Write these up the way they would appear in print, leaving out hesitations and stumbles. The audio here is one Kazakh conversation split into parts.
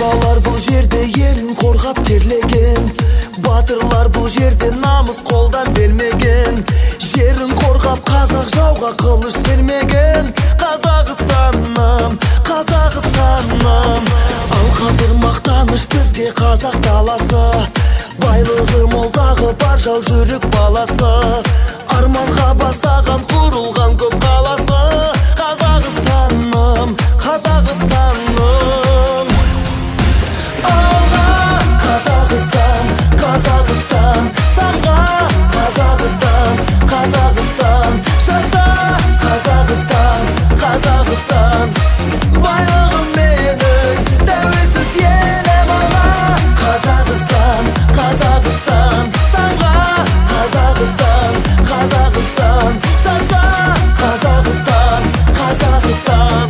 Бабалар бұл жерде елін қорғап терлеген, батырлар бұл жерде намыс қолдан бермеген. Жерін қорғап қазақ жауға қылыш сермеген. Қазақстаным, Қазақстаным. Ал қазір мақтаныш бізге қазақ даласы, байлығы молдағы бар жау жүрек баласы. Арманға бастаған құрылған көп қаласы. Қазақстаным, Қазақстаным. Алға Қазақстан, Қазақстан, самға Қазақстан, Қазақстан, жаса Қазақстан, Қазақстан. Байлығым менің, тәуелсіз елім алға. Қазақстан, Қазақстан, самға Қазақстан, Қазақстан, жаса Қазақстан, Қазақстан.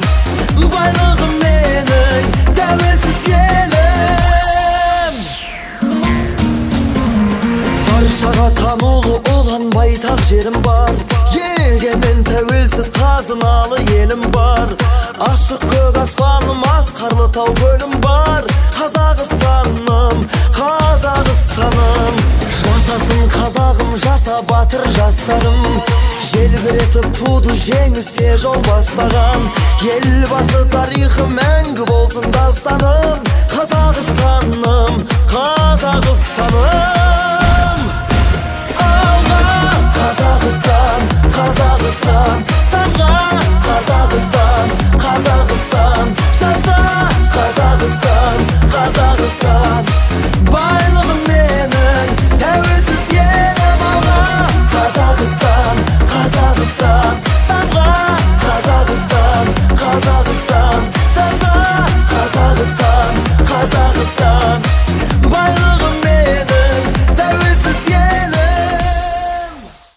Байлығым менің, тәуелсіз елім. Баршаға танулы ұлан байтақ жерім бар, егемен тәуелсіз қазыналы елім бар. Ашық көк аспаным, асқарлы тау көлім бар. Қазақстаным, Қазақстаным. Жасасын қазағым, жаса батыр жастарым. Желбіретіп туды жеңіске жол бастаған. Елбасы тарихы мәңгі болсын дастаным. Қазақстаным, Қазақстаным. Алға Қазақстан, Қазақстан, самға Қазақстан, Қазақстан, жаса Қазақстан, Қазақстан. Байлығым